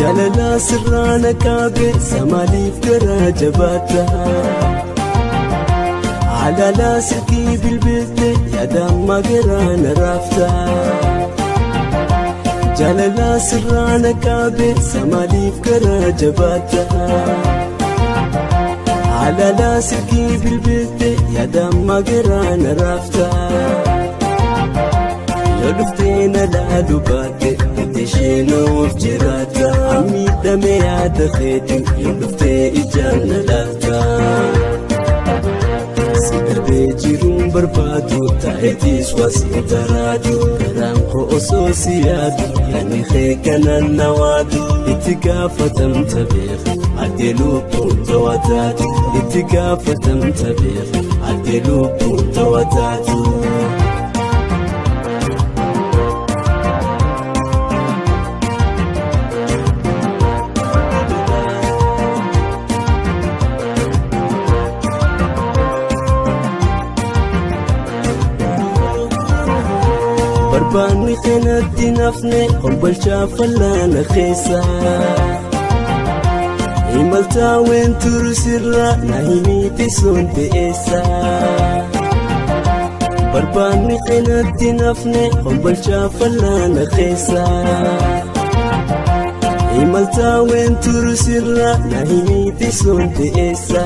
Jaalala sirraa na qaabe samaaliif garaa jabaata. Alala silkii bilbilte yaadamma garaa na raafta. Jaalala sirraa na qaabe samaaliif garaa jabaata. Alala silkii bilbilte yaadamma garaa na raafta. Yoo dhuftee na laaluu baatte isheenoof jiraata. Miidhamee yaada keetiin yoo dhuftee ijaan na laata. Si dhabee jiruun barbaadu taa'eetis waa si taraadu. Garaan koo osoo si yaadu yaadni kee kanaan na waadu. Itti gaafatamta beeku addee lubbuun to'ataatu. Itti gaafatamta beeku addee lubbuun to'ataatu. Barbaanni kanatti nafne kombolchaa fallaana keessa. Imaltaa wenturu sirra na himite sun ta'eessa. Barbaanni kanatti nafne kombolchaa fallaana keessa. Imaltaa wenturu sirra na himite sun ta'eessa.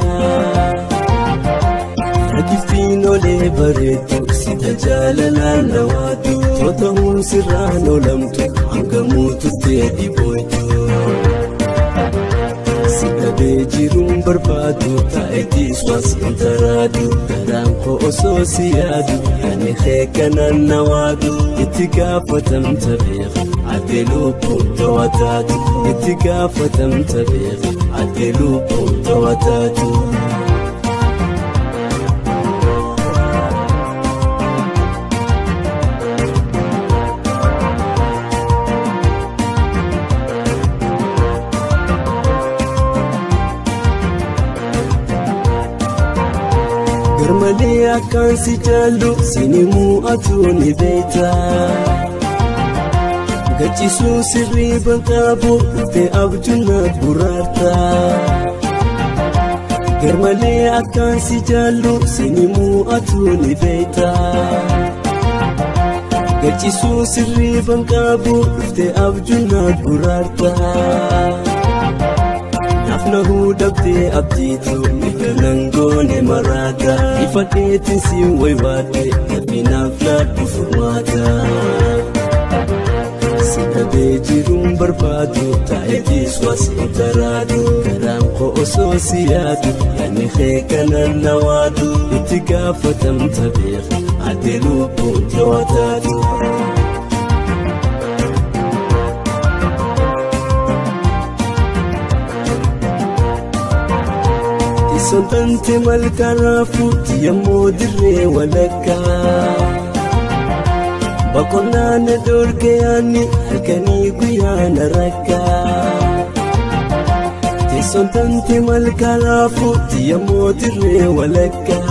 Giftiin olee bareedu sita jaalalaan na waadu. Tootahuun sirraan olamtu hangamuu turtee dhibooytu. Si dhabee jiruun barbaadu taa'eetis waa si taraadu. Garaan koo osoo si yaadu yaadni kee kanaan na waadu. Itti gaafatamta beeku addee lubbuun to'ataatu. Itti gaafatamta beeku addee lubbuun to'ataatu. Garmalee akkaan si jaallu sinimuu atuu ni beekta. Gachiisuu sirrii banqaabu dhuftee abjuunaaf gurraarta. Garmalee akkaan si jaallu sinimuu atuu ni beekta. Gachiisuu sirrii banqaabu dhuftee abjuunaaf gurraarta. Naaf dhabdee abdiitu miidhagan goone maraata. Ifadheetiin si waywaadde gabbinaaf laaddu furmaata. Si dhabee jiruun barbaadu taa'eetis waa si taraadu. Garaan koo osoo si yaadu yaadni kee kanaan na waadu. Itti gaafatamta beeku addee lubbuun to'ataatu. Sontante malkaraafu yemmuu dirree walakkaa. Boqonnaa na dhorke yaadni halkanii guyyaa na rakkaa. Sontante malkaraafu yemmuu dirree walakkaa.